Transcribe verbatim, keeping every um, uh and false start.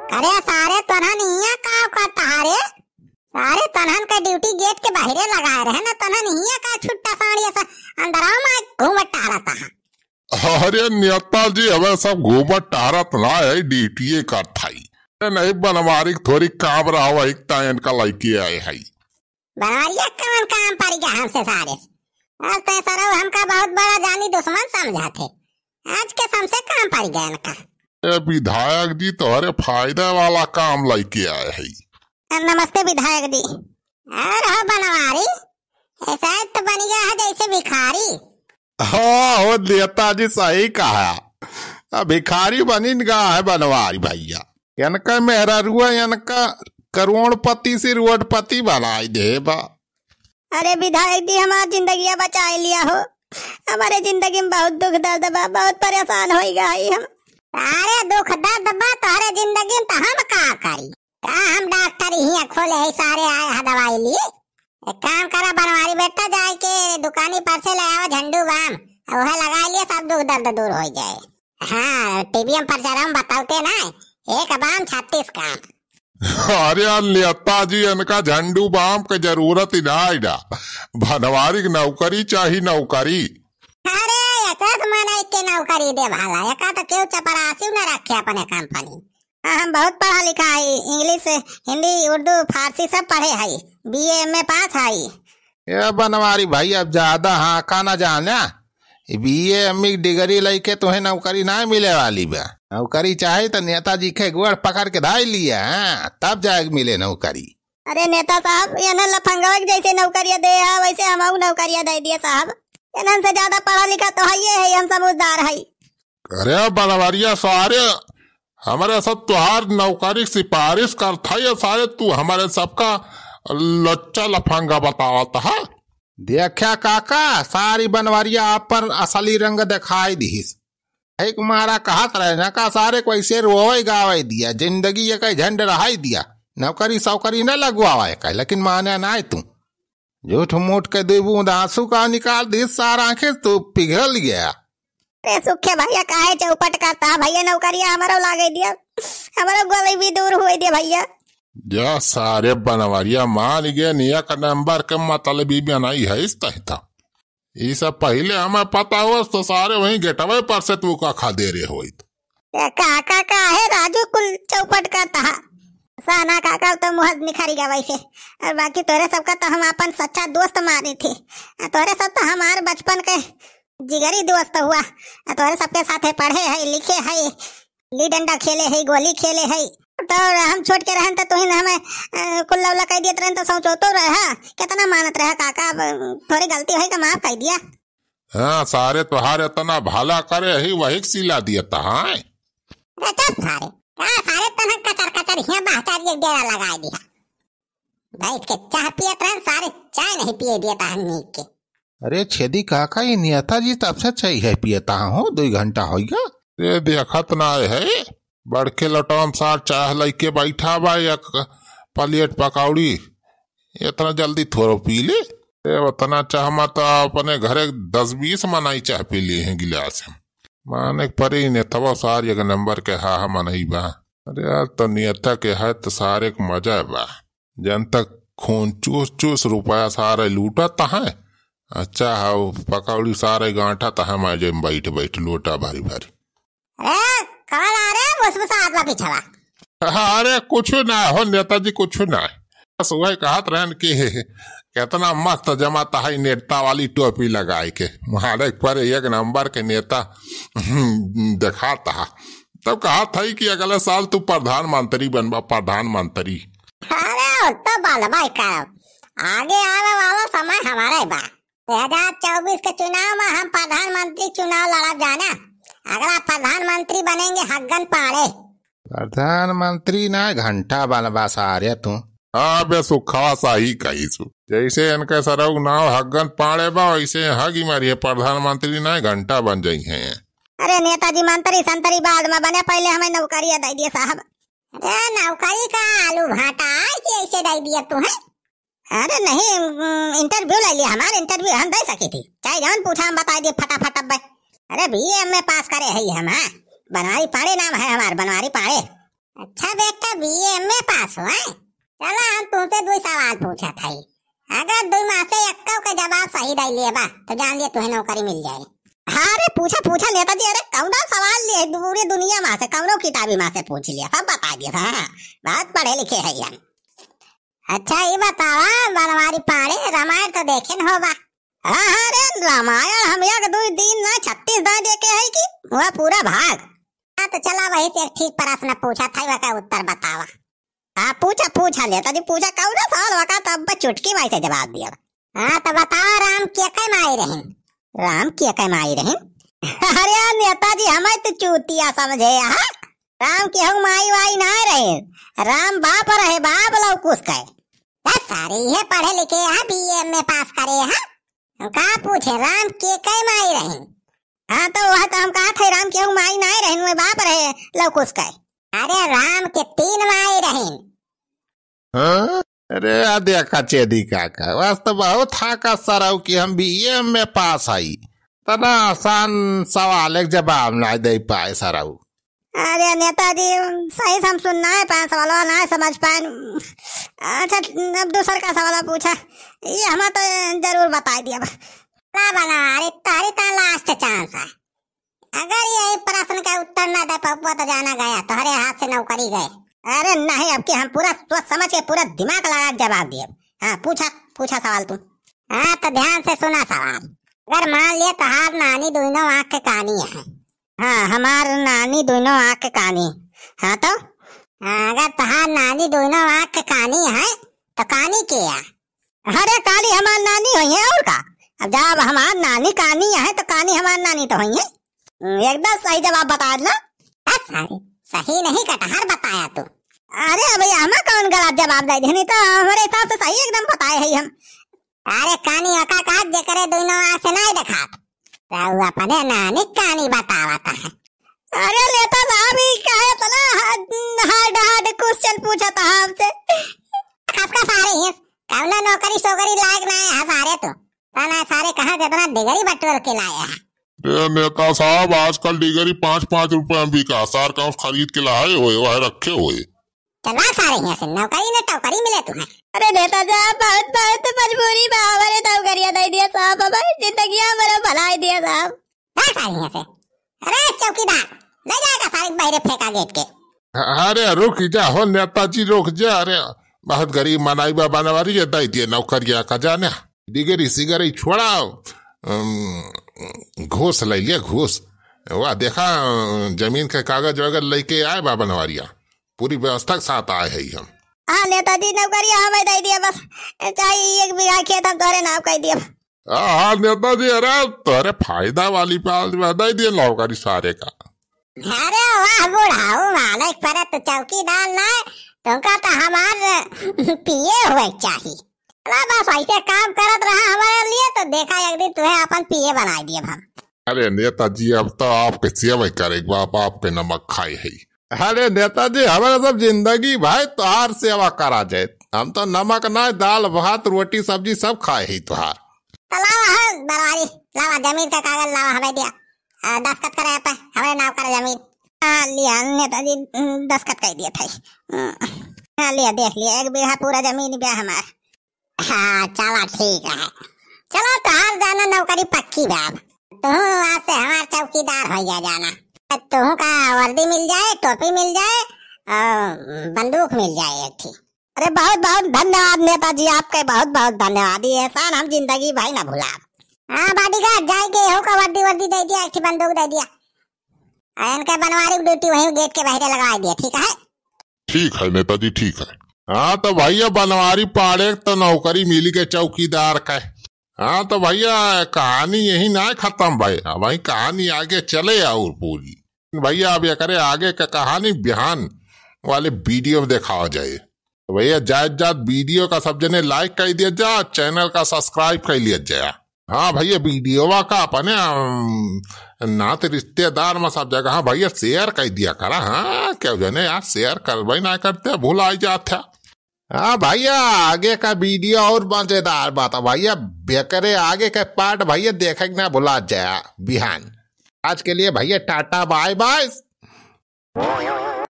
अरे सारे तोन्हन हियाँ का करत हा रे? सारे तोन्हन का ड्यूटी गेट के बाहरे लगाए रहे ना, तोन्हन हियाँ का छुट्टा साँड़िया से अंदरवा मा घूमत टहरत हा। अरे नेताजी, हमें सब घूमत टहरत ना है, ड्यूटीए करत हई। अरे नहीं, बनवारी के थोड़ी काम रहा, वही ताई इनका लइके आए हई। बनवारिया कौन काम पड़ गया हमसे सारे से? आज तो सरऊ हमका बहुत बड़ा जानी दुश्मन समझा थे, आज के हमसे काम पड़ गया इनका। ए विधायक जी, तोहरे फायदा वाला काम लइके आए हई। नमस्ते विधायक जी। और हो बनवारी, ऐसा तो बन गया है जैसे भिखारी। हाँ हो नेताजी, सही कहा। अब भिखारी बनिन गा है बनवारी भैया। इनका मेहरारुआ इनका करोड़पति से रोडपति बनाई दे बा। अरे विधायक जी, हमार जिंदगिया बचाए लिया हो। हमारे जिंदगी में बहुत दुख दर्द बा, बहुत परेशान होई गई हम। अरे दुख दर्द बा तोहरे जिंदगी में, तो हम का करी? का हम डॉक्टर हियाँ खोले है, सारे आए हा दवाई लिए? एक काम करा बनवारी बेटा, जाए के दुकानी पर से ले आवा झंडू बाम, और वह लगा लिए, सब दुख दर्द दूर हो जाए। हाँ, टीवी में प्रचार में बताते ना, एक बाम छत्तीस काम। अरे यार नेताजी, इनका झंडू बाम के जरूरत ही ना है ना। बनवारी के नौकरी चाही, नौकरी। अरे, एका तो मनई के नौकरी दे भाला, एका तो केहू चपरासी न रखे अपने कंपनी। हाँ, हम बहुत पढ़ा लिखा है, इंग्लिश, हिंदी, उर्दू, फारसी सब पढ़े हई, बीए, एमए पास हई। ए बनवारी भाई, अब ज्यादा हाँका ना जाना। बीए, एमए की डिग्री लइके तुहें नौकरी ना मिले वाली बा। नौकरी चाही तो नेताजी के गोड़ पकड़ के धाई लिया, हाँ, तब जाए के मिले नौकरी। अरे नेता साहब, इन्हन लफंगवा के जैसे नौकरिया दे है, वैसे हमहू नौकरिया दे दिए साहब। इन्हन से ज्यादा पढ़ा लिखा तो हइये है, हम समझदार हई। अरे बनवरिया सारे, हमरे सब तुहार नौकरी की सिफारिश करत है, ये सारे तू हमरे सबका लच्चा लफंगा बतावत है। देखा काका, सारी बनवरिया आपन असली रंग दिखाई दिहिस। एक मारा कहत रहे ना का सारे को ऐसे रोवे गावे दिया, जिंदगी ये कई झंड रहाई दिया, नौकरी सौकरी न लगवावा ये कई, लेकिन माने ना तू। झूठ मूठ के दुई बूंद आंसू का निकाल दी, सारा आंखें तू पिघल गया। अरे सुखे भैया काहे चौपट करता है भैया, नौकरिया हमरो लागे दिया, हमरो गरीबी दूर हुए दिया भैया। जा सारे बनवरिया मान गए, निया का नंबर के मतलबी बनाई है इस तहता। ई सब पहिले हमें पता होस तो सारे वहीं गेटवे पर से तू का खा दे रहे होइत। ए काका, काहे राजू कुल चौपट करता है? साना काका तो मुँह निखर गया वैसे, और बाकी तोरे सबका तो हम अपन सच्चा दोस्त माने थे। आ तोरे सब तो हमार बचपन के जिगरी दोस्त हुआ। आ तोरे सबके साथे पढ़े है, लिखे है, गुल्ली डंडा खेले है, गोली खेले है। तो हम छोट के रहन तो तुहिन हमें, अ, कुल्ला उल्ला कह दियत रहन तो सोचो तो रहे, हाँ? कितना मानत रहे काका, अब थोड़ी गलती होई तो माफ कर दिया। हाँ, सारे तोहार इतना भला करे ही वही के सिला दिया था, हाँ? अरे चुप सारे, का सारे तनक कचर कचर हिया बाहचारी एक डेरा लगाए दिया। बैठ के चाह पियत रहन सारे, चाय नहीं पिए दिया था हमनी के। अरे छेदी काका, ये नेताजी तब से चाय है पियता हो, दो घंटा हो गया। ये देखत ना है, बड़के लोटवा में सार चाह लइके बैठा बा, एक प्लेट पकौड़ी, इतना जल्दी थोड़ो पी ले। ए, उतना चाह मा तो अपने घरे दस बीस मनई चाह पी लिए हैं गिलास में। माने के परी नेतवा सार एक नंबर के हा, हा मनई बा। अरे यार, तो नेता के है तो सारे के मजा बा। जन तक खून चूस चूस रुपया सारे लूटत है। अच्छा, हाउ पकौड़ी सारे गांठत है, मजे में बैठ बैठ लोटा भरी भरी। अरे, कौन आ रे मुसमुसात बा पिछवा? अरे, कुछ ना हो नेताजी, कुछ ना। बस वही कहत रहन कि कितना मस्त जमाता है नेता वाली टोपी लगाए के। मारे पर एक नंबर के नेता, हम्म, देखाता है। तब कहत है कि अगले साल तू प्रधानमंत्री बनबा, प्रधानमंत्री। अरे, वो तो बनबा करब। आगे आवे वाला समय हमारे बा। दो हजार चउबीस के चुनाव में हम प्रधानमंत्री चुनाव लड़ब जाना। अगला प्रधानमंत्री बनेंगे हग्गन पांड़े। प्रधानमंत्री ना, घंटा बनबा सारे तू। हाँ बे सुखवा, सही कहिसु। जैसे इनके सरऊ नाव हग्गन पांड़े बा, वैसे हगी मारिए प्रधानमंत्री ना, घंटा बन जाई हैं। अरे नेताजी मंत्री संतरी बाद में बने, पहले हमें नौकरिया दे दिए साहब। अरे नौकरी का आलू भाटा है कि ऐसे दे दिया तू है? अरे नहीं, उम, इंटरव्यू ले लिया, हमार इंटरव्यू हम दे सकी थी, चाहे जवन पूछा हम बताई दिए फटाफट अब। अरे बीए एमए पास करे है हम, हाँ, बनवारी पांड़े नाम है हमार, बनवारी पांड़े। अच्छा बेटा, बीए, एमए पास हो, हैं? चला, हम तुमसे दुई सवाल पूछत हई। अगर दुई माँ से एक्को के जवाब सही दे लेबा, तो जान लिए तुहे नौकरी मिल जाए। अरे पूछा, पूछा नेताजी, अरे कौनो सवाल लिए, पूरी दुनिया माँ से, कौनो किताबी माँ से पूछ लिया, सब बता दिया था। हाँ, बहुत पढ़े लिखे है हम। अच्छा, ये बतावा, बनवारी पाड़े, रामायण तो देखे न होबा। हाँ, हाँ रे, रामायण हम एक दुई दिन ना, छत्तीस दाई देखे है कि वह पूरा भाग। हाँ, तो चला, वही से एक ठीक प्रश्न पूछा था, वह का उत्तर बतावा। हाँ, पूछा, पूछा नेताजी, पूछा, कौनो सवाल वका तब चुटकी माई से जवाब दिया। हाँ, तो बतावा, राम के कै माई रहिन? राम के कै माई रहिन? अरे नेताजी, हमें तो चूतिया समझे, हाँ? राम केहू माई वाई ना रहिन, राम बाप रहे, बाप लौकुस कै। बस सारे ये पढ़े लिखे हैं, बीए में पास करे हैं, हम का पूछे, राम के कै माई रहिन? हाँ, तो वह तो हम कहा थे, राम केहू माई ना रहिन, वह बाप रहे लौकुस कै। अरे राम के तीन माई रहिन। हाँ? अरे आ देखा चेदी काका, बस तो बहुत हाका सरऊ कि हम बीए में पास हई, तना आसान सवाल एक जवाब ना दे पाए सरऊ। अरे नेताजी, सही से हम सुन ना पाए, सवालवा ना समझ पाए। अच्छा, अब दूसर का सवाल पूछा, ये हमें तो जरूर बताई दिया। ना बना, अरे तारी ता लास्ट चांस है। अगर यही प्रश्न का उत्तर ना दे पपुआ तो जाना गया, तोहरे हाथ से नौकरी गए। अरे नहीं, अब की हम पूरा सोच समझ के पूरा दिमाग लगा के जवाब दिए। हाँ, पूछा, पूछा सवाल तू। हाँ, तो ध्यान से सुना सवाल। अगर मान लिया तोहार नानी दोनों आँख के कानी है। हाँ, हमार नानी दोनों आँख के कानी। हाँ तो? हाँ, अगर तोहार नानी दोनों आँख के कानी है, तो कानी के आ? अरे काली हमार नानी होइहैं और का। अब जब हमार नानी कानी है तो कानी हमार नानी तो होइहैं। हम्म, एकदम सही जवाब बता दिला। बस सारे, सही नहीं कटहर बताया तू। अरे अब ये हमें कौन गलत जवाब दे देनी, तो हमारे हिसाब से सही एकदम बताए है हम। अरे कानी ओका कहा जेकरे दोनों आँख से नहीं देखात। रउआ अपने नानी कानी बतावत है। अरे नेता साहब, ई काहे इतना hard, hard, hard question पूछत है हमसे? खसखस आ रही है, कौनो नौकरी सोकरी लायक ना है सारे तो। तना सारे कहाँ से इतना डिग्री बटोर के लाया है? ए नेता साहब, आजकल डिग्री पाँच पाँच रुपया में बिका, सार कहूँ खरीद के लाए होए, वह रखे होए। चला सारे यहाँ से, नौकरी न टौकरी मिले तुम्हें। अरे नेता साहब, बहुत, बहुत मजबूरी बा, हमारे नौकरिया दे दिया साहब, हमारी जिंदगी हमारा भलाई दिया साहब। जा सारे यहाँ से। अरे चौकीदार, ले जाएगा सारे बहरे फेंका गेट के। अरे रुक जा हो नेताजी, रुक जा। अरे बहुत गरीब मनई बा बनवारी, ये दे दिए नौकरिया का जाने। डिग्री सिगरी छोड़ा, अम, घूस ले लिया, घूस। वाह, देखा, जमीन के कागज वगैरह लेके आए बा बनवारिया, पूरी व्यवस्था के साथ आए हैं हम। हाँ नेताजी, नौकरिया हमें दे दिया बस, चाहे एक बीघा खेत हम तोहरे नाम कर दिया। हाँ, हाँ नेताजी, अरे तोहरे फायदा वाली बात बा, दे दिया नौकरी सारे का। अरे वाह बुढ़ाऊ, मालिक पर तो चौकीदार ना, तुमका तो हमार पीए हुए चाहिए। चला बस ऐसे काम करत रहा हमारे लिए, तो देखा एक दिन तुम्हें अपन पीए बनाई दिए हम। अरे नेताजी, अब तो आपके सेवा करे के बा, अब आपके नमक खाए है। अरे नेताजी, हमारे सब जिंदगी भाई तोहार सेवा करा जाए, हम तो नमक ना, दाल भात रोटी सब्जी सब खाए है तोहार। तो लावा है बनवारी, लावा जमीन का कागज लावा, हमें दिया। आ, दस्तखत करे पे, हमारे नाम करे जमीन। हाँ, लिया नेताजी, उम, दस्तखत कर दिया था। उम, हाँ, लिया, देख लिया, एक बीघा पूरा जमीन बा हमार। हाँ, चला ठीक है। चलो, तोहार जाना नौकरी पक्की बा अब। तू आज से हमार चौकीदार हो जा जाना। तू का वर्दी मिल जाए, टोपी मिल जाए, और बंदूक मिल जाए एक ठी। अरे बहुत बहुत धन्यवाद नेताजी, आपके बहुत बहुत धन्यवाद, ये एहसान हम जिंदगी भर ना भुलाब। हाँ bodyguard, जाए के हो का वर्दी वर्दी दे दिया, एक ठी बंदूक दे दिया। और इनके बनवारी की ड्यूटी वहीं गेट के बहरे लगवा दिया, ठीक है? ठीक है नेताजी, ठीक है। हाँ तो भैया बनवारी पाड़े तो नौकरी मिली के चौकीदार का। हाँ तो भैया कहानी यही ना खत्म भाई, अब वही कहानी आगे चले और पूरी। भैया अब एकरे आगे का कहानी बिहान वाले वीडियो में देखावा जाए। तो भैया जात जात वीडियो का सब जने like कर दिया जा, channel का subscribe कर लिया जा। हाँ भैया वीडियोवा का अपने, अम, नात रिश्तेदार में सब जगह, हाँ भैया share कर दिया करा। हाँ क्यों जने यार share करबे ना करते, भुला जात है। हाँ भैया, आगे का वीडियो और मजेदार बात है भैया, बेकरे आगे का part भैया देखे के ना भुला जाए बिहान। आज के लिए भैया टाटा bye bye।